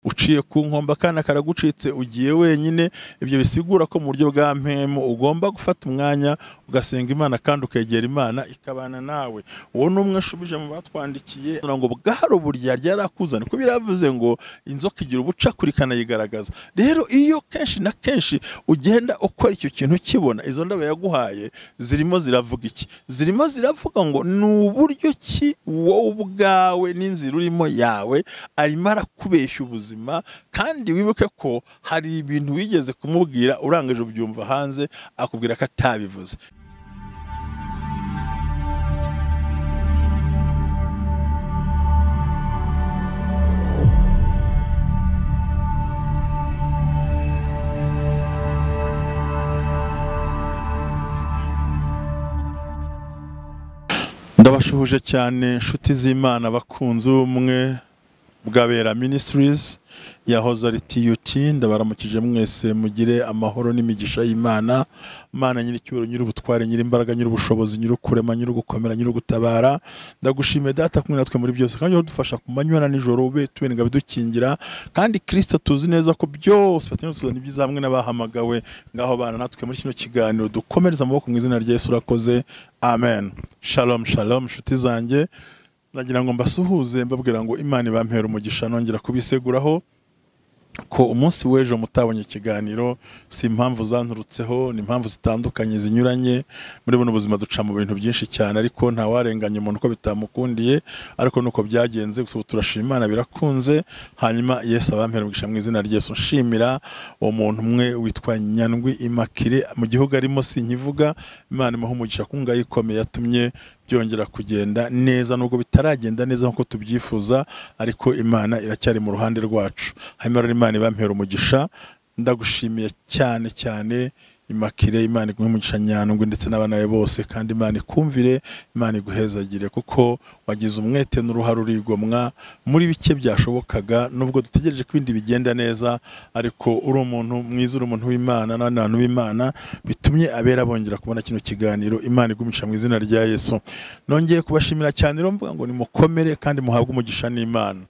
Uciye ku nkombe, akana karagucitse, ugiye wenyine. Ibyo bisigura ko mu buryo bwa mpemu ugomba gufata umwanya ugasenga Imana kandi ukegera Imana ikabana nawe. Uwo ni umwe nshubije mu batwandikiye ngo bwari uburyarya yarakuzana, kuko biravuze ngo inzoka igira ubucakura ikanayigaragaza. Rero iyo kenshi na kenshi ugenda ukora icyo kintu ukibona, izo ndabo yaguhaye zirimo ziravuga iki? Zirimo ziravuga ngo ni uburyo ki wowe ubwawe n'inzira urimo yawe arimo arakubeshya ubuzima. Kandi wibuke ko hari ibintu wigeze kumubwira urangije ubyumva hanze akubwira ko atabivuze. Ndabashuhuje cyane inshuti z'Imana bakunze ubumwe bw'Abera Ministries yahoze ari TUT. Ndabaramukije mwese, mugire amahoro n'imigisha y'Imana. Imana nyiricyubahiro, nyir'ubutware, nyir'imbaraga, nyir'ubushobozi, nyir'ukurema, nyir'ugukomera, nyir'ugutabara, ndagushimiye Data kumwe natwe muri byose, kandi udufasha ku manywa na nijoro, ube tubenga bidukingira. Kandi Kristo tuzi neza ko byose fatanya tuzana ibyiza hamwe n'abahamagawe. Ngaho bana natwe muri kino kiganiro dukomereza amaboko mu izina rya Yesu, urakoze, amen. Shalom shalom nshuti zanjye, nagira ngo mbasuhuze mbabwira ngo Imana ibampera umugisha. Nongera kubiseguraho ko umunsi w'ejo mutabonye ikiganiro, si impamvu zanturutseho, ni impamvu zitandukanye zinyuranye. Muri buno buzima duca mu bintu byinshi cyane, ariko nta warenganya umuntu ko bitamukundiye, ariko nuko byagenze. Gusa turashima Imana birakunze. Hanyuma Yesu abampera umugisha mu izina rya Yesu. Nshimira uwo muntu umwe witwa Nyandwi Immaculée, mu gihugu arimo sinkivuga, Imana imuha umugisha kungaye ikomeye yatumye byongera kugenda neza, nubwo bitaragenda neza nkuko tubyifuza, ariko Imana iracyari mu ruhande rwacu. Hanyuma rero Imana ibampera umugisha, ndagushimiye cyane cyane Immaculée. Imana iguhe umugisha Nyandwi ndetse n'abana be bose, kandi Imana ikumvire, Imana iguhezagire, kuko wagize umwete n'uruhare urigomwa muri bike byashobokaga. Nubwo dutegereje ko ibindi bigenda neza, ariko uri umuntu mwiza, uri umuntu w'Imana n'abandi bantu b'Imana, bitumye abera bongera kubona kino kiganiro. Imana igumisha mu izina rya Yesu. Nongeye kubashimira cyane rero mvuga ngo nimukomere kandi muhabwe umugisha n'Imana.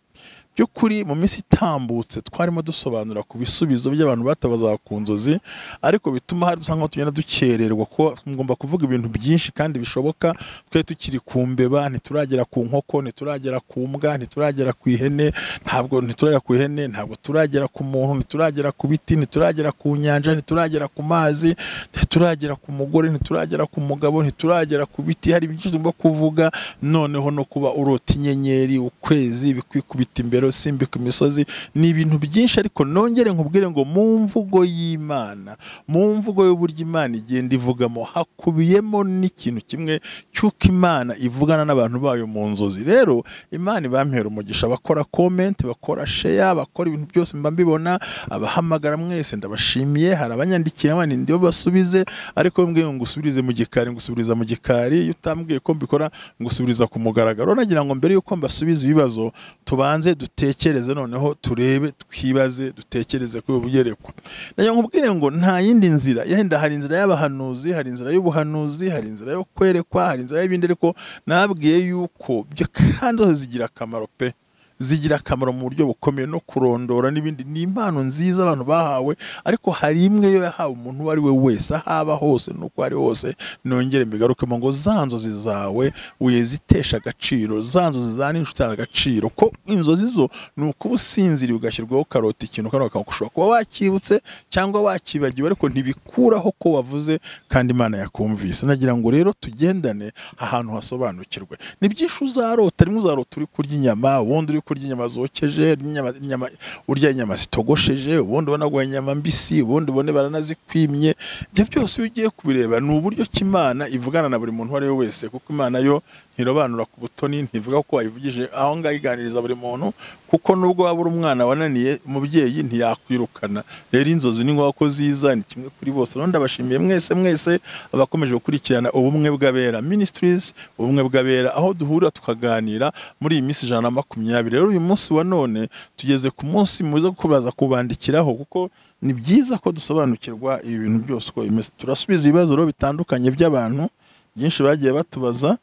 By'ukuri mu minsi itambutse twarimo dusobanura ku bisubizo by'abantu batabazaga ku nzozi, ariko bituma hari usanga tugenda dukererwa, ko ngomba kuvuga ibintu byinshi kandi bishoboka. Twe tukiri ku mbeba, ntituragera ku nkoko, ntituragera ku mbwa, ntituragera ku ihene, ntabwo ntituragera ku ihene, ntabwo turagera ku muntu, ntituragera ku biti, ntituragera ku nyanja, ntituragera ku mazi, ntituragera ku mugore, ntituragera ku mugabo, ntituragera ku biti. Hari byinshi tugomba kuvuga. Noneho no kuba urota inyenyeri, ukwezi bikwikubita imbere, simbi ku misozi, ni ibintu byinshi. Ariko nongere nkubwire ngo mu mvugo y'Imana, mu mvugo y'uburyo Imana igenda ivugamo, hakubiyemo n'ikintu kimwe cy'uko Imana ivugana n'abantu bayo mu nzozi. Rero Imana ibampera umugisha, bakora comment, bakora share, bakora ibintu byose mba mbibona. Abahamagara mwese ndabashimiye. Hari abanyandikiye abandi ndibo basubize, ariko mbwiye ngo ngusubirize mu gikari, ngusubiriza mu gikari. Iyo utambwiye ko mbikora, ngusubiriza ku mugaragaro. Nagira ngo mbere yuko mbasubiza ibibazo tubanze dutekereze, noneho turebe, twibaze, dutekereze kuri ubugerekwa. Nagira nkubwire ngo nta yindi nzira. Yenda hari inzira y'abahanuzi, hari inzira y'ubuhanuzi, hari inzira yo kwerekwa, hari inzira y'ibindi, ariko nabwiye yuko byo kandi zigira akamaro pe, zigira akamaro mu buryo bukomeye, no kurondora n'ibindi. Ni impano nziza abantu bahawe, ariko hari imwe yo yahawe umuntu uwo ari we wese, ahaba hose nuko ari hose. Nongere mbigarukemo ngo za nzozi zawe uyezitesha agaciro, za nzozi za n'inshuti agaciro, ko inzozi zo ni ukuba usinziriye ugashyirwaho karoti ikintu kandi ushobora kuba wakibutse cyangwa wakibagiwe, ariko ntibikuraho ko wavuze kandi Imana yakumvise. Nagira ngo rero tugendane ahantu hasobanukirwe. Ni byinshi uzarota, rimwe uzarota uri kurya inyama, ubundi uri kurya inyama zokeje, inyama urya inyama zitogosheje, ubundi ubona guha inyama mbisi, ubundi ubone baranazikwimye. Ibyo byose iyo ugiye kubireba ni uburyo ki Imana ivugana na buri muntu uwo ari we wese, kuko Imana yo ntirobanura ku butoni, ntivuga ko wayivugije aho ngaho, iganiriza buri muntu, kuko nubwo waba uri umwana wananiye umubyeyi ntiyakwirukana. Rero inzozi ni ngombwa ko ziza, ni kimwe kuri bose. Rero ndabashimiye mwese mwese abakomeje gukurikirana Ubumwe bw'Abera Ministries, Ubumwe bw'Abera, aho duhurira tukaganira muri iyi minsi 120. Rero uyu munsi wa none tugeze ku munsi muza kubaza kubandikiraho, kuko ni byiza ko dusobanukirwa ibi bintu byose uko bimeze. Turasubiza ibibazo rero bitandukanye by'abantu byinshi bagiye batubaza,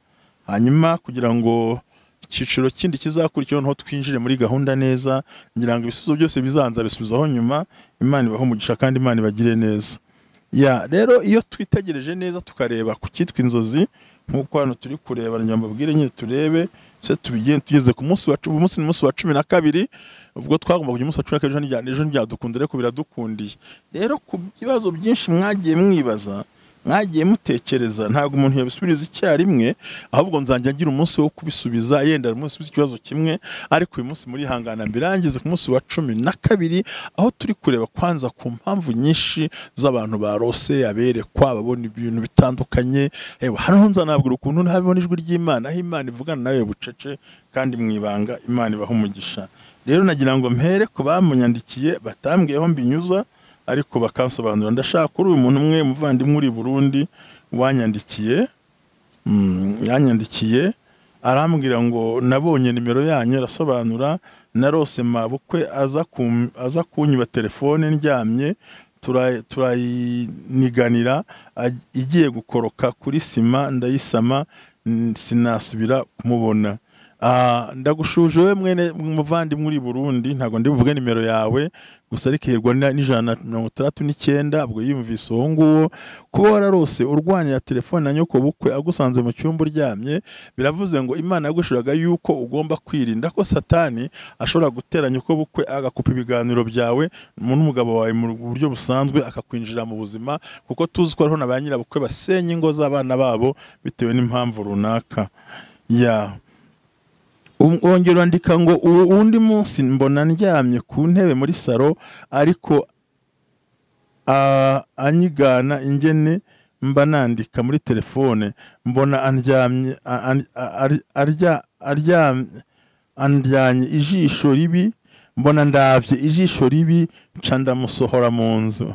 hanyuma kugira ngo Icyiciro kindi kizakurikiraho niho twinjire muri gahunda neza, ngira ngo ibisubizo byose bizanza bisubizaho nyuma. Imana ibahe umugisha kandi Imana ibagire neza. Ya rero iyo twitegereje neza tukareba ku cyitwa inzozi, nk'uko hano turi kureba, mbabwire nyine turebe se tubigende tugeze ku munsi wa umunsi ni umunsi wa 12, ubwo twagomba kujya umunsi wa 12 ejo ntibyadukunda ariko biradukundiye. Rero ku bibazo byinshi mwagiye mwibaza, mwagiye mutekereza, ntabwo umuntu yabisubiriza icyarimwe, ahubwo nzajya ngira umunsi wo kubisubiza, yenda umunsi w'ikibazo kimwe, ariko uyu munsi muri hangana mbirangize ku munsi wa 12, aho turi kureba kwanza ku mpamvu nyinshi z'abantu barose, aberekwa, babona ibintu bitandukanye. Ewe hano nzanabwira ukuntu ntabibona ijwi ry'Imana, aho Imana ivugana nawe bucece kandi mwibanga. Imana ibaha umugisha. Rero nagira ngo mpere ku bamunyandikiye batambwiyeho mbinyuza, ariko bakansobanura. Ndashaka kuri uyu muntu umwe muvandimwe uri Burundi wanyandikiye, yanyandikiye arambwira ngo nabonye nimero yanyu, arasobanura narose mabukwe aza kunyiba telefone ndyamye, turayiniganira igiye gukoroka kuri sima ndayisama, sinasubira kumubona. Ndagushuje we mwene muvandimwe uri Burundi, ntago ndibuvuge nimero yawe gusa ariko hirwa ni169, ubwo yumvise uwo nguwo. Kuba wararose urwanira telefone na nyoko bukwe agusanze mu cyumba uryamye, biravuze ngo Imana yagushiraga yuko ugomba kwirinda ko Satani ashobora gutera nyoko bukwe agakupa ibiganiro byawe n'umugabo wawe mu buryo busanzwe, akakwinjira mu buzima, kuko tuzi ko ariho na ba nyirabukwe basenya ingo z'abana babo bitewe n'impamvu runaka. Ya wongera urandika ngo undi munsi mbona ndyamye ku ntebe muri salo, ariko anyigana ingene mba nandika muri telefone, mbona andyamye andyanye ijisho ribi, mbona ndavye ijisho ribi, nca ndamusohora mu nzu.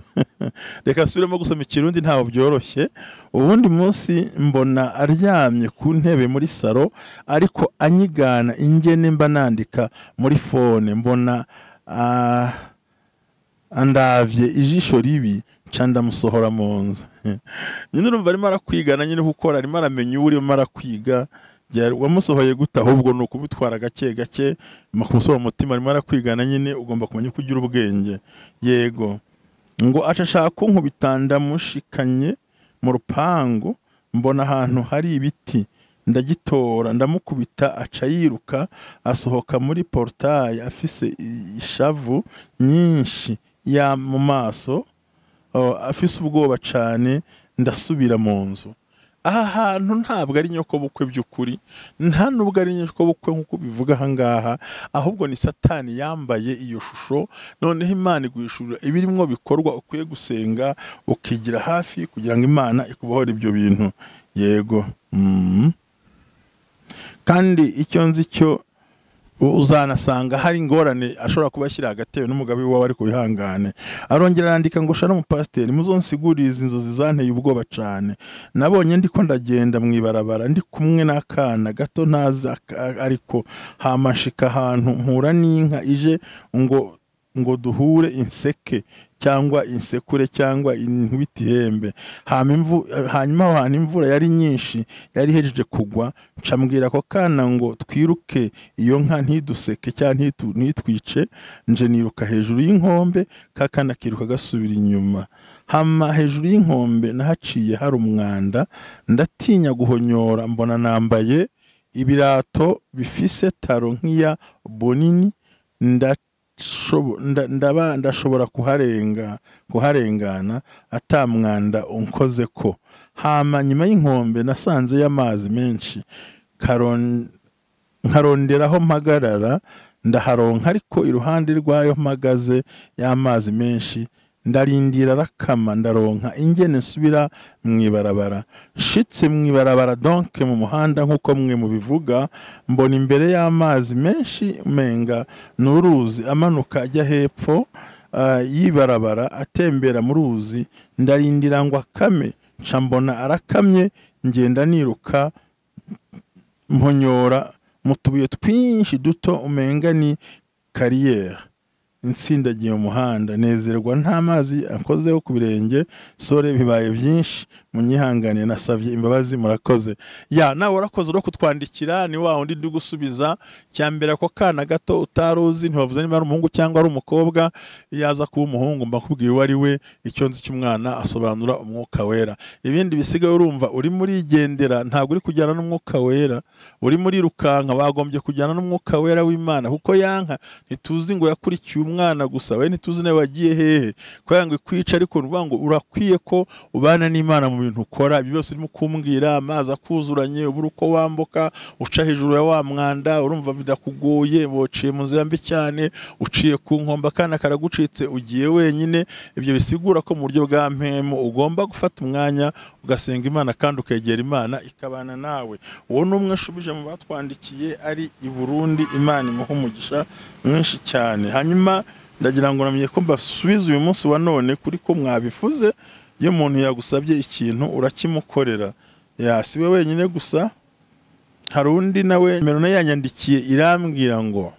Reka subiremo gusoma ikirundi ntaho byoroshye. Ubundi munsi mbona aryamye ku ntebe muri salo, ariko anyigana ingene mba nandika muri phone, mbona andavye ijisho ribi, nca ndamusohora mu nzu. Nyine urumva arimo arakwigana nyine, gukora arimo aramenya urimo arakwiga. Wamusohoye gute? Ahubwo ni ukubitwara gake gake, kumusohora umutima, arimo arakwigana nyine, ugomba kumenya uko ugira ubwenge. Yego ngo ashaka kunkubita ndamushikanye mu rupangu, mbona ahantu hari ibiti ndagitora ndamukubita, aca yiruka asohoka muri portail afise ishavu nyinshi ya mu maso, afise ubwoba cane, ndasubira mu nzu. Aha hantu ntabwo ari nyoko bukwe by'ukuri, nta nubwo ari nyoko bukwe nkuko bivuga aha ngaha, ahubwo ni Satani yambaye iyo shusho. Noneho Imana iguhishurira ibirimwo bikorwa, ukwiye gusenga ukigira hafi kugira ngo Imana ikubohore ibyo bintu. Yego. Kandi icyo nzi cyo uzanasanga hari ingorane ashobora kuba ashyira hagati n'umugabo wawe, ariko wihangane. Arongera arandika ngo shara umupasiteri, muzonsigurize inzozi zanteye ubwoba cyane. Nabonye ndiko ndagenda mu ibarabara ndi kumwe n'akana gato ntazi ariko hamashika ahantu mpura n'inka ije ngo duhure inseke cyangwa insekure cyangwa inkubiti ihembe. Hanyuma aho hantu imvura yari nyinshi yari ihejeje kugwa, nca mbwira ako kana ngo twiruke iyo nka ntiduseke cyangwa ntitwice, nje niruka hejuru y'inkombe, ka kana kiruka gasubira inyuma. Hama hejuru y'inkombe nahaciye hari umwanda, ndatinya guhonyora, mbona nambaye ibirato bifise taro nk'iya bonini, ndashobora kuharengana atamwanda unkoze ko. Hama nyuma y'inkombe nasanze y'amazi menshi, nkaronderaho mpagarara ndaharonka, ariko iruhande rwayo mpagaze y'amazi menshi ndarindira rakama, ndaronka ingene nsubira mwibarabara. Nshitse mwibarabara donc mu muhanda nkuko mwe mubivuga, mbona imbere y'amazi menshi umenga n'uruzi amanuka ajya hepfo yibarabara atembera mu ruzi, ndarindira ngo akame, nca mbona arakamye, ngenda niruka mponyora mu tubuye twinshi duto umenga ni kariyeri. Insindagiye umuhanda nezerwa nta mazi akozeho ku birenge, sore bibaye byinshi, Munyihangane, nasabye imbabazi, murakoze. Ya nawe warakoze ro kutwandikira, ni wa wundi ndi gusubiza. Cyambere ako kana gato utaruzi, ntiwavuze niba ari umuhungu cyangwa ari umukobwa. Yaza kuba umuhungu mbakubwiye uwo ari we. Icyo nzi cy'umwana asobanura umwuka wera. Ibindi bisigaye urumva uri muri gendera, ntabwo uri kujyana n'umwuka wera, uri muri rukanka. Bagombye kujyana n'umwuka wera w'Imana, kuko yanka ntituzi ngo yakurikiye umwana gusa, we ntituzi nawe wagiye hehe ko yanga kwica. Ariko uvuga ngo urakwiye ko ubana n'Imana mu bintu ukora. Ibyo byose urimo kumbwira, amazi akuzuranye, ubura uko wambuka, uca hejuru ya wa mwanda, urumva bidakugoye, wociye mu nzira mbi cyane, uciye ku nkombe akana karagucitse, ugiye wenyine. Ibyo bisigura ko mu buryo bwa mpemu ugomba gufata umwanya ugasenga Imana kandi ukegera Imana ikabana nawe. Uwo ni umwe nshubije mu batwandikiye ari i Burundi. Imana imuha umugisha mwinshi cyane. Hanyuma ndagira ngo namenye ko mbasubiza uyu munsi wa none kuri ko mwabifuze. Iyo umuntu yagusabye ikintu urakimukorera. Ya si we wenyine gusa, hari undi nawe nimero nayo yanyandikiye irambwira ngo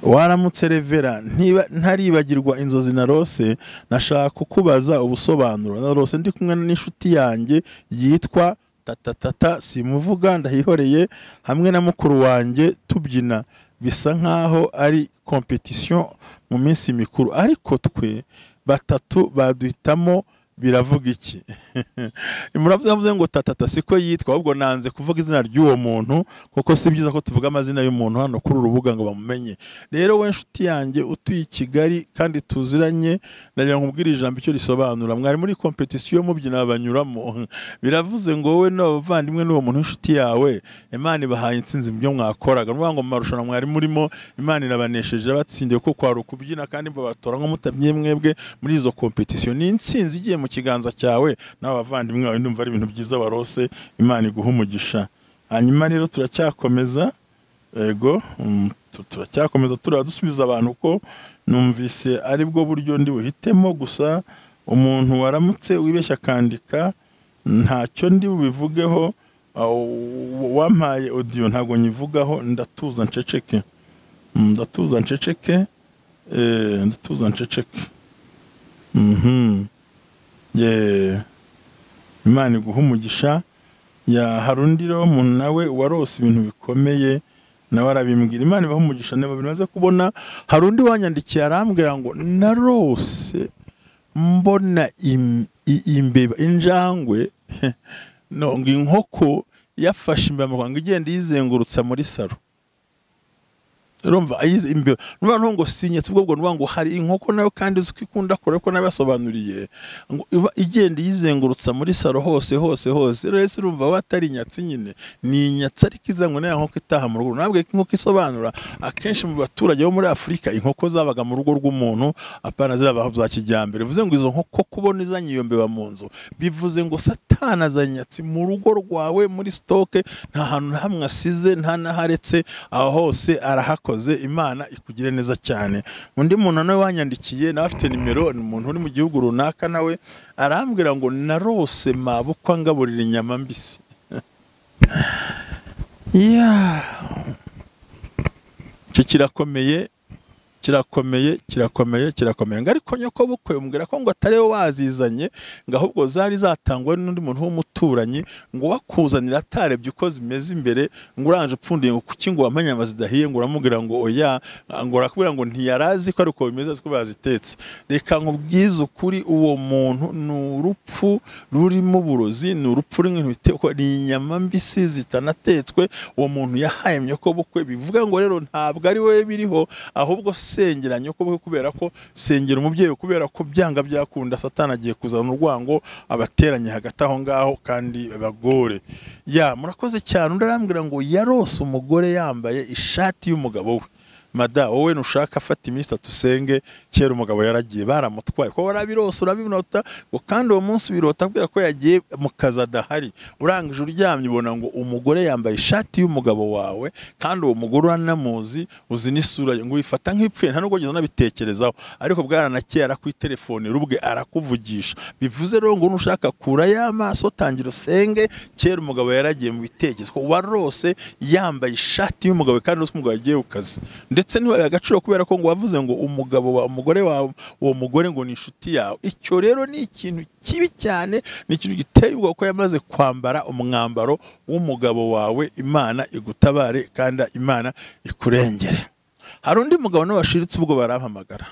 waramutse Revera, ntaribagirwa inzozi narose, nashaka kukubaza ubusobanuro. Narose ndi kumwe n'inshuti yanjye yitwa tatatata, simuvuga ndahihoreye, hamwe na mukuru wanjye tubyina, bisa nkaho ari competition mu minsi mikuru, ariko twe batatu baduhitamo. Biravuga iki? Muravuze ngo tatata siko yitwa, ahubwo nanze kuvuga izina ry'uwo muntu kuko si byiza ko tuvuga amazina y'umuntu hano kuri urubuga ngo bamumenye. Rero we nshuti yanjye utuye i Kigali kandi tuziranye, ndagira ngo ubwire ijambo icyo risobanura. Mwari muri competition mubyina banyuramo, biravuze ngo wowe n'abavandimwe n'uwo muntu inshuti yawe, Imana ibahaye intsinzi mu byo mwakoraga. Nuvuga ngo mu marushanwa mwari murimo Imana irabanesheje, abatsindiye ko kwari ukubyina kandi babatora nko mutabye mwebwe muri izo competition. Ni intsinzi igiye mu kiganza cyawe n'abavandimwe bawe. Ndumva ari ibintu byiza warose, Imana iguha umugisha. Hanyuma rero turacyakomeza, yego turacyakomeza turadusubiza abantu ko numvise ari bwo buryo ndi buhitemo. Gusa umuntu waramutse wibeshya akandika ntacyo ndi bubivugeho, wampaye audio ntabwo nyivugaho, ndatuza nceceke, ndatuza nceceke, ndatuza nceceke. Imana iguha umugisha. Ya hari undi rero umuntu nawe warose ibintu bikomeye nawe arabimbwira. Imana ibaha umugisha niba bimaze kubona. Hari undi wanyandikiye arambwira ngo narose mbona imbeba, injangwe no ngo inkoko yafashe imbeba ngo igenda yizengurutsa muri saro. Urumva ayize imbeba, nuba ngo sinyetse ubwo nuba ngo hari inkoko nayo kandi uzi ikunda kure ko nabasobanuriye ngo iba igenda yizengurutsa muri saro hose hose hose. Rero ese urumva watari inyatsi nyine ni inyatsi, ariko izango nayo inkoko itaha mu rugo. Nabwe inkoko isobanura akenshi mu baturage bo muri Afrika inkoko zabaga mu rugo rw'umuntu, apana zirabaho za kijyambere. Bivuze ngo izo nkoko kubona izanye iyo mbeba mu nzu, bivuze ngo Satana azanye inyatsi mu rugo rwawe muri stoke, nta hantu hamwe asize, nta naharetse, aho hose arahakoze. Imana ikugire neza cyane. Undi muntu nawe wanyandikiye nawe afite nimero, ni umuntu uri mu gihugu runaka, nawe arambwira ngo narose mabukwa ngaburira inyama mbisi. Icyo kirakomeye, kirakomeye, kirakomeye, kirakomeye. Ngo ariko nyoko bukwe umbwira ko ngo atari we wazizanye, ngo ahubwo zari zatangwa n'undi muntu w'umuturanyi, ngo wakuzanira atarebye uko zimeze imbere, ngo uranje upfundiye ngo kuki ngo wamanye inyama zidahiye, ngo uramubwira ngo oya, ngo arakubwira ngo ntiyarazi ko ariko bimeze ko bazitetse. Reka nkubwize ukuri, uwo muntu ni urupfu rurimo uburozi, ni urupfu rw'ibintu bitekwa, ni inyama mbisi zitanatetswe uwo muntu yahaye nyoko bukwe. Bivuga ngo rero ntabwo ari we biriho, ahubwo sengera nyoko bukwe, kubera ko sengera umubyeyi, kubera ko byanga byakunda Satana agiye kuzana urwango abateranye hagati aho ngaho kandi bagore. Ya murakoze cyane. Undi arambwira ngo yarose umugore yambaye ishati y'umugabo we. Mada wowe nushaka afata iminsi itatu usenge, kera umugabo yaragiye baramutwaye, ko warabirose urabinota, ngo kandi uwo munsi birota abwira ko yagiye mu kazi adahari, urangije uryamye ubona ngo umugore yambaye ishati y'umugabo wawe, kandi uwo mugore uranamuzi, uzi n'isura ye, ngo wifata nk'ipfuye nta nubwo ugeze unabitekerezaho, ariko bwaranakeye arakwitelefone rubwe arakuvugisha. Bivuze rero ngo nushaka kura y'amaso tangira usenge, kera umugabo yaragiye mu bitekerezo, ko warose yambaye ishati y'umugabo kandi uzi ko umugabo yagiye ku kazi. Ndetse ntiwabiha agaciro kubera ko ngo wavuze ngo umugabo wa umugore wawe, uwo mugore ngo ni inshuti yawe. Icyo rero ni ikintu kibi cyane, ni ikintu giteye ubwoba ko yamaze kwambara umwambaro w'umugabo wawe. Imana igutabare kandi Imana ikurengere. Hari undi mugabo nawe washiritse ubwo barampamagara,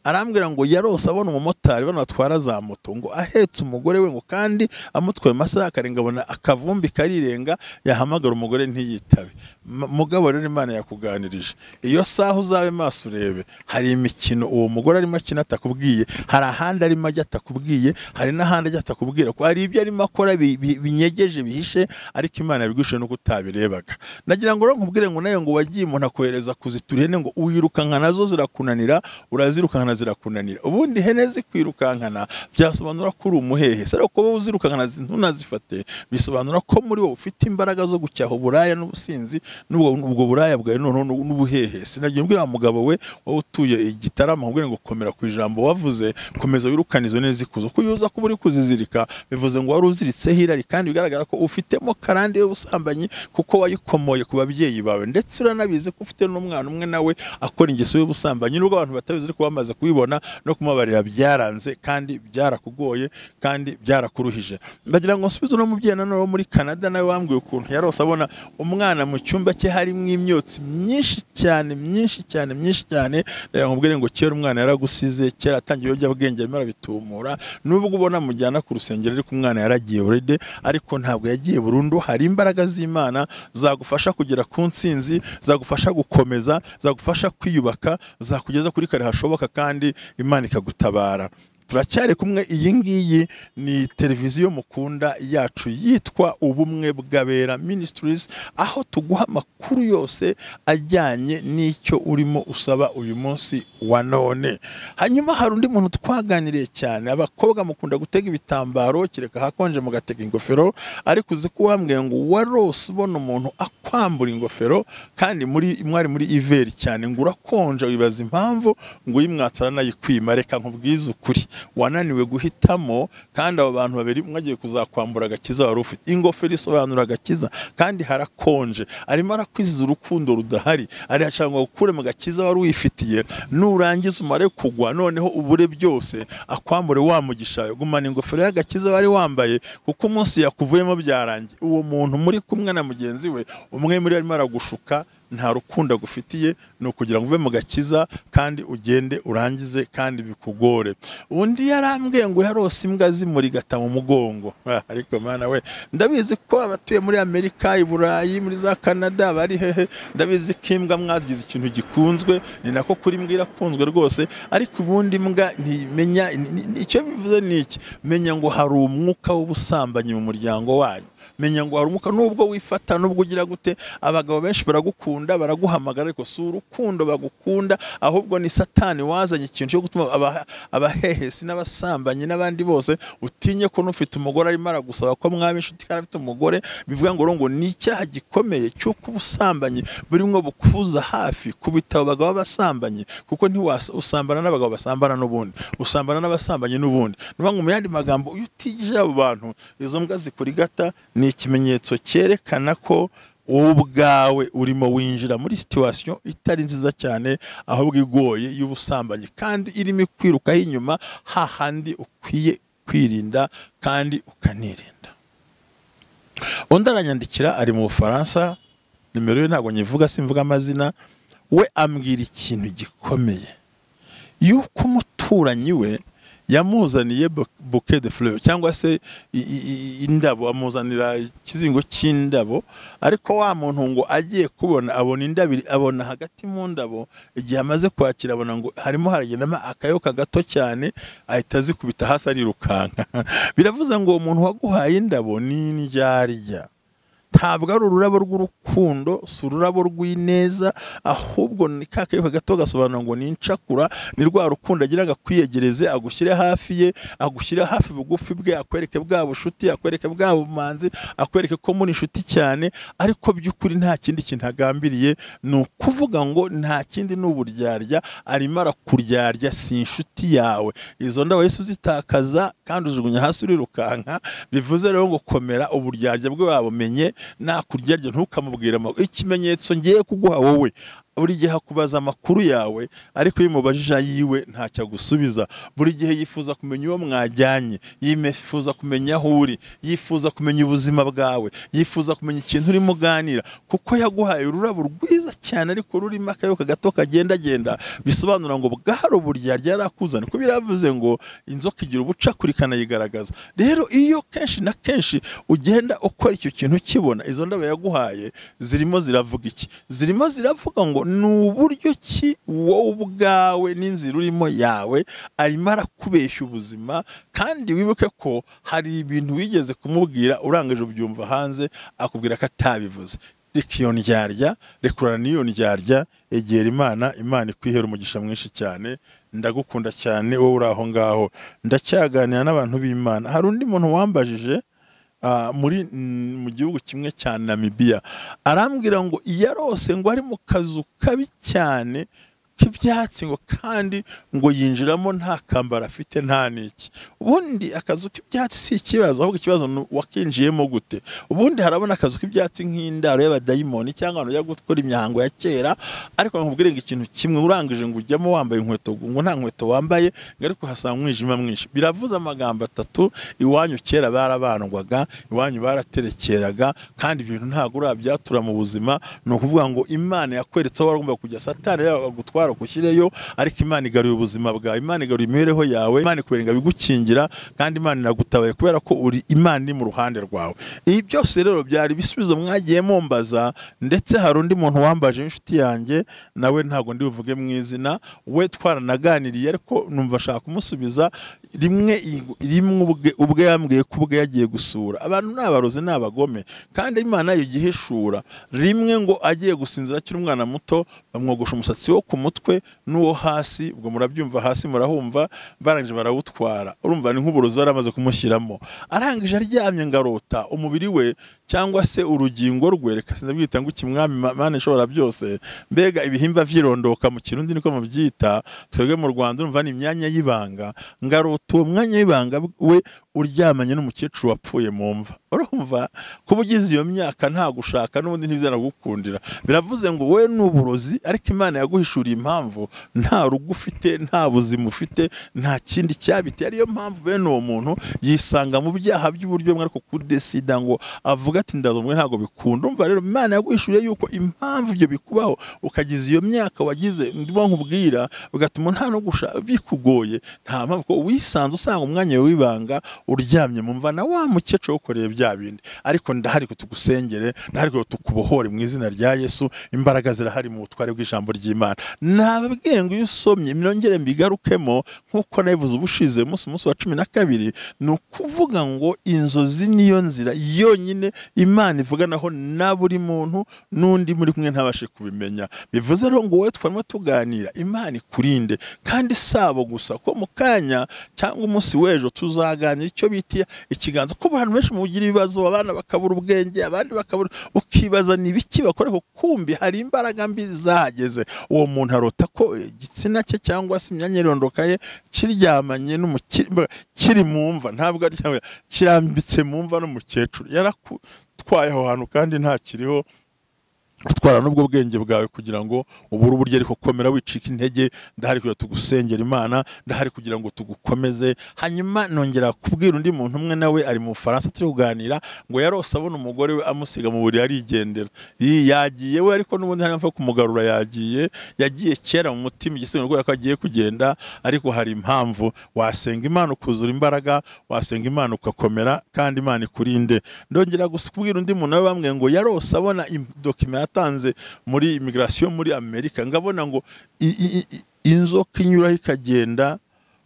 arambwira ngo yarose abona umumotari bano batwara za moto ngo ahetse umugore we, ngo kandi amutwaye amasaha akarenga abona akavumbi karirenga, yahamagara umugore ntiyitabe. Mugabo rero Imana yakuganirije, iyo saha uzabe maso urebe, hari imikino uwo mugore arimo akina atakubwiye, hari ahandi arimo ajya atakubwiye, hari n'ahandi ajya atakubwira, ko hari ibyo arimo akora binyegeje bihishe, ariko Imana yabigushe nuko utabirebaga. Nagira ngo rero nkubwire ngo nayo ngo wagiye umuntu akohereza kuzitura ihene ngo uyirukanka nazo zirakunanira, urazirukankana zirakunanira. Ubundi ihene zikwirukankana byasobanura ko uri umuhehe, ariko kuba uzirukankana ntunazifate bisobanura ko muri wowe ufite imbaraga zo gucyaha uburaya n'ubusinzi n'ubwo buraya bwawe noneho n'ubuhehe. Sinagiye mbwira mugabo we wowe utuye Igitarama, nkubwire ngo komera ku ijambo wavuze, komeza wirukane izo neza zikuzo, kuko iyo uza kuba uri kuzizirika bivuze ngo wari uziritseho irari, kandi bigaragara ko ufitemo karande y'ubusambanyi kuko wayikomoye ku babyeyi bawe, ndetse uranabizi ko ufite n'umwana umwe nawe akora ingeso y'ubusambanyi, nubwo abantu batabizi ariko bamaze kubibona no kumubabarira byaranze kandi byarakugoye kandi byarakuruhije. Ndagira ngo nsubize uno mubyeyi nanone wo muri Canada nawe wambwiye ukuntu yarose abona umwana mu cyumba cye harimo imyotsi myinshi cyane myinshi cyane myinshi cyane. Ndagira ngo nkubwire ngo kera umwana yaragusize, kera atangiye ibiyobyabwenge arimo arabitumura, nubwo ubona mujyana ku rusengero ariko umwana yaragiye already, ariko ntabwo yagiye burundu. Hari imbaraga z'Imana zagufasha kugera ku ntsinzi, zagufasha gukomeza, zagufasha kwiyubaka, zakugeza kuri kare hashoboka kandi Imana ikagutabara. Turacyari kumwe, iyi ngiyi ni televiziyo mukunda yacu yitwa Ubumwe bw'Abera Ministries, aho tuguha amakuru yose ajyanye n'icyo urimo usaba uyu munsi wa none. Hanyuma hari undi muntu twaganiriye cyane, abakobwa mukunda gutega ibitambaro kereka hakonje mugatega ingofero, ariko uzi ko wambwiye ngo warose ubona umuntu akwambura ingofero kandi muri mwari muri iveri cyane, ngo urakonja wibaza impamvu ngo uyimwatsa aranayikwima. Reka nkubwize ukuri, wananiwe guhitamo, kandi abo bantu babiri mwagiye kuzakwambura agakiza wari ufite. Ingofero isobanura agakiza kandi harakonje, arimo arakwiziza urukundo rudahari, arashaka ngo ukure mu gakiza wari wifitiye, nurangiza umare kugwa noneho ubure byose akwambure wa mugisha. Gumana ingofero y'agakiza wari wambaye kuko umunsi yakuvuyemo byarangiye. Uwo muntu muri kumwe na mugenzi we, umwe muri arimo aragushuka, nta rukundo agufitiye, ni ukugira ngo uve mu gakiza kandi ugende urangize kandi bikugore. Undi yarambwiye ngo yarose imbwa zimurigata mu mugongo. Ariko mana we, ndabizi ko abatuye muri Amerika, i Burayi, muri za Canada bari hehe, ndabizi ko imbwa mwazigize ikintu gikunzwe, ni nako kuri imbwa irakunzwe rwose, ariko ubundi imbwa ntimenya icyo bivuze ni iki. Menya ngo hari umwuka w'ubusambanyi mu muryango wanyu, menya ngo hari umwuka, nubwo wifata nubwo ugira gute, abagabo benshi baragukunda baraguhamagara, ariko si urukundo bagukunda, ahubwo ni Satani wazanye ikintu cyo gutuma abahehesi n'abasambanyi n'abandi bose utinye ko n'ufite umugore arimo aragusaba ko mwaba inshuti kandi afite umugore. Bivuga ngo ngo ni icyaha gikomeye cy'uko ubusambanyi burimo bukuza hafi kubitabo abagabo b'abasambanyi, kuko ntiwasambana n'abagabo basambana n'ubundi, usambana n'abasambanyi n'ubundi. Nuvuga ngo mu yandi magambo, iyo utigije abo bantu, izo mbwa zikurigata, ni ikimenyetso cyerekana ko wowe ubwawe urimo winjira muri situation itari nziza cyane, ahubwo igoye y'ubusambanyi, kandi irimo kwirukaho inyuma hahandi ukwiye kwirinda kandi ukanirinda. Undi aranyandikira ari mu Bufaransa, nimero ye ntabwo nyivuga, simvuga amazina, we ambwira ikintu gikomeye yuko umuturanyi we yamuzaniye bouquet de fleurs cyangwa se indabo, amuzanira ikizingo cy'indabo, ariko wa muntu ngo agiye kubona abona indabo, abona hagati mu ndabo, igihe amaze kwakira abona ngo harimo haragendamo akayoka gato cyane, ahita azikubita hasi arirukanka. Biravuze ngo uwo muntu waguhaye indabo ni indyarya, ntabwo ari ururabo rw'urukundo, si ururabo rw'ineza, ahubwo ni ka kayoka gato gasobanura ngo ni incakura, ni rwa rukundo agira ngo akwiyegereze, agushyire hafi ye, agushyire hafi bugufi bwe, akwereke bwa bushuti, akwereke bwa bumanzi, akwereke ko muri inshuti cyane, ariko by'ukuri nta kindi kintu agambiriye, ni ukuvuga ngo nta kindi ni uburyarya, arimo arakuryarya, si inshuti yawe. Izo ndabo Yesu uzitakaza kandi ujugunya hasi urirukanka. Bivuze rero ngo komera, uburyarya bwe wabumenye, nakuryarya ntukamubwira. Ikimenyetso ngiye kuguha wowe, Buri gihe akubaza amakuru yawe, ariko iyo umubajije ayiwe ntacyo agusubiza. Buri gihe yifuza kumenya uwo mwajyanye, yifuza kumenya aho uri, yifuza kumenya ubuzima bwawe, yifuza kumenya ikintu urimo uganira, kuko yaguhaye ururabo rwiza cyane ariko rurimo akayoka gato kagendagenda, bisobanura ngo bwari uburyarya yarakuzana, kuko biravuze ngo inzoka igira ubucakura ikanayigaragaza. Rero iyo kenshi na kenshi ugenda ukora icyo kintu ukibona, izo ndabo yaguhaye zirimo ziravuga iki? Zirimo ziravuga ngo ni uburyo ki wowe ubwawe n'inzira urimo yawe arimo arakubeshya ubuzima. Kandi wibuke ko hari ibintu wigeze kumubwira urangije ubyumva hanze akubwira ko atabivuze. Reka iyo ndyarya, rekurana n'iyo ndyarya, egera Imana, Imana ikwihera umugisha mwinshi cyane. Ndagukunda cyane wowe uri aho ngaho. Ndacyaganira n'abantu b'Imana. Hari undi muntu wambajije mu gihugu kimwe cya Namibia, arambwira ngo yarose ngo ari mu kazu kabi cyane k'ibyatsi, ngo kandi ngo yinjiramo nta kambara afite nta niki. Ubundi akazu k'ibyatsi si ikibazo, ahubwo ikibazo ni wakinjiyemo gute. Ubundi harabona akazu k'ibyatsi nk'indaro y'abadayimoni cyangwa abantu bajya gukora imihango ya kera, ariko nkubwire ngo ikintu kimwe urangije ngo ujyamo wambaye inkweto, ngo nta nkweto wambaye, ngo ariko uhasanga umwijima mwinshi. Biravuze amagambo atatu: iwanyu kera barabandwaga, iwanyu baraterekeraga, kandi ibintu ntabwo urabyatura mu buzima. Ni ukuvuga ngo Imana yakweretse aho wagomba kujya, Satani yagutwara kushyireyo, ariko Imana igaruye ubuzima bwawe, Imana igaruye imibereho yawe, Imana ikwereka bigukingira, kandi Imana iragutabaye kubera ko uri Imana iri mu ruhande rwawe. Ibi byose rero byari ibisubizo mwagiye mumbaza. Ndetse hari undi muntu wambaje inshuti yanjye, nawe ntago ndi buvuge mu izina, we twaranaganiriye ariko numva ashaka kumusubiza rimwe rimwe ubwe yambwiye ko ubwe yagiye gusura abantu n'abarozi n'abagome, kandi Imana yigihishura. Rimwe ngo agiye gusinzira akiri umwana muto, bamwogosha umusatsi wo ku mutwe n'uwo hasi, ubwo murabyumva hasi murahumva, barangije barawutwara. Urumva ni nk'uburozi baramaze kumushyiramo. Arangije aryamye ngarota umubiri we cyangwa se urugingo rwe, reka sinabwita ngo ikimwami Mana ishobora byose, mbega ibihimba vyirondoka mu Kirundi niko mubyita, twebwe mu Rwanda urumva ni imyanya y'ibanga. Ngarota uwo mwanya w'ibanga we uryamanye n'umukecuru wapfuye mu mva. Urumva kuba ugize iyo myaka nta gushaka n'ubundi ntibizanagukundira. Biravuze ngo wowe ni uburozi, ariko Imana yaguhishuriye impamvu nta rugo ufite, nta buzima ufite, nta kindi cyabiteye. Ariyo mpamvu bene uwo muntu yisanga mu byaha by'uburyo bumwe, ariko kudesida ngo avuga ati ndazomwe ntago bikunda. Umva rero Imana yaguhishuriye yuko impamvu ibyo bikubaho ukagize iyo myaka wagize, ndimo nkubwira, bigatuma nta no gushaka bikugoye. Nta mpamvu ko wisanze usanga umwanya w'ibanga uryamye mu mva na wa mukecuru ukoreye bya bindi. Ariko ndahari ko tugusengere, ndahari ko tukubohore mu izina rya Yesu. Imbaraga zirahari mu butware bw'ijambo ry'Imana. Nababwiye ngo iyo usomye myongere mbigarukemo nkuko nabivuze ubushize umunsi wa 12, ni ukuvuga ngo inzozi niyo nzira yonyine Imana ivuganaho na buri muntu n'undi muri kumwe ntabashe kubimenya. Bivuze rero ngo wowe twarimo tuganira, Imana ikurinde, kandi sabo gusa ko mu kanya cyangwa umunsi w'ejo tuzaganira icyo bita ikiganza, ko abantu benshi mugira ibibazo, abana bakabura ubwenge, abandi bakabura, ukibaza ni biki bakora, kumbi hari imbaraga mbi zahageze. Uwo muntu arota ko igitsina cye cyangwa se imyanya irondoka ye kiryamanye kiri mu mva, ntabwo ari kirambitse mu mva n'umukecuru yarakutwaye aho hantu kandi ntakiriho. Utwara n'ubwo bwenge bwawe kugira ngo ubure uburyo, ariko komera wicika intege. Ndahari kugira tugusengera Imana, ndahari kugira ngo tugukomeze. Hanyuma nongera kubwira undi muntu umwe nawe ari mu Bufaransa turi kuganira, ngo yarose abona umugore we amusiga mu buriri arigendera. Yagiye we, ariko n'ubundi hari mpamvu kumugarura, yagiye kera mu mutima igisengo ko agiye kugenda, ariko hari impamvu. Wasenga Imana ukuzura imbaraga, wasenga Imana ugakomera, kandi Imana ikurinde. Ndongera kubwira undi muntu nawe bamwe ngo yarose abona document yatanze muri immigration muri Amerika, ngabona ngo inzoka inyuraho ikagenda,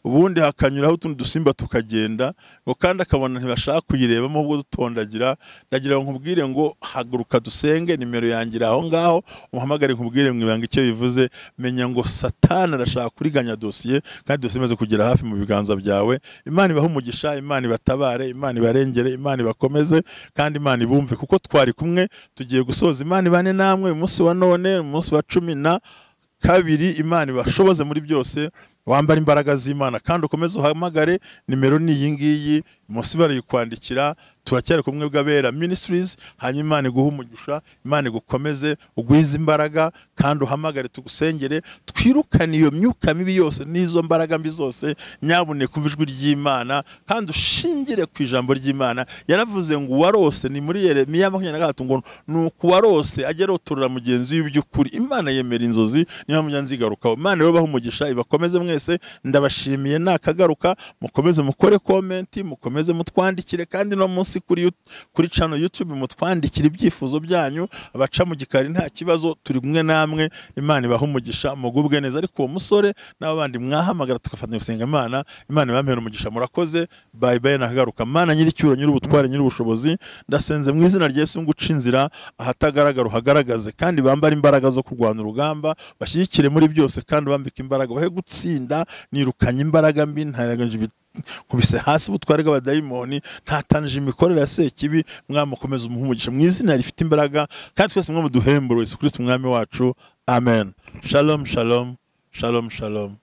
ubundi hakanyuraho utundi dusimba tukagenda, ngo kandi akabona ntibashaka kuyirebamo ubwo dutondagira. Ndagira ngo nkubwire ngo haguruka dusenge, nimero yangira aho ngaho umuhamagare nkubwire mu ibanga icyo bivuze. Menya ngo Satani arashaka kuriganya dosiye, kandi dosiye imaze kugera hafi mu biganza byawe. Imana ibahe umugisha, Imana ibatabare, Imana ibarengere, Imana ibakomeze, kandi Imana ibumve, kuko twari kumwe tugiye gusoza. Imana ibane namwe umunsi wa none, umunsi wa 12. Imana ibashoboze muri byose. Wambara imbaraga z'Imana kandi ukomeze uhamagare nimero ni iyi ngiyi munsi barayikwandikira. Turacyari kumwe bw'Abera Ministries. Hanyuma Imana iguhe umugisha, Imana igukomeze, ugwize imbaraga kandi uhamagare tugusengere, twirukane iyo myuka mibi yose n'izo mbaraga mbi zose. Nyabuneka umva ijwi ry'Imana kandi ushingire ku ijambo ry'Imana. Yaravuze ngo uwarose, ni muri Yeremiya 23, ngo nuko uwarose ajya arotorera mugenzi we iby'ukuri. Imana yemera inzozi, niyo mpamvu nzigarukaho. Imana rero ibahe umugisha, ibakomeze mwese. Ndabashimiye, nakagaruka. Mukomeze mukore comment, mukomeze mutwandikire, kandi no munsi kuri channel YouTube mutwandikire ibyifuzo byanyu. Abaca mu gikari nta kibazo, turi kumwe namwe. Imana ibahe umugisha, mugubwe neza. Ariko uwo musore n'abandi mwahamagara tugafatanya gusenga Imana, Imana ibampere umugisha. Murakoze, bye bye, nakagaruka. Mana nyiricyuro, nyir'ubutware, nyir'ubushobozi, ndasenze mu izina rya Yesu ngo uce inzira ahatagaragara uhagaragaze, kandi bambare imbaraga zo kurwana urugamba, bashyigikire muri byose kandi bambike imbaraga, bahe gutsinda. Nirukanye imbaraga mbi, ntarenganyije kubise hasi ubutware bw'abadayimoni, ntatanije imikorere ya sekibi. Mwamukomeza umuhe umugisha mu izina rifite imbaraga, kandi twese mwe muduhembure Yesu Kristo umwami wacu. Amen. Shalom, shalom, shalom, shalom.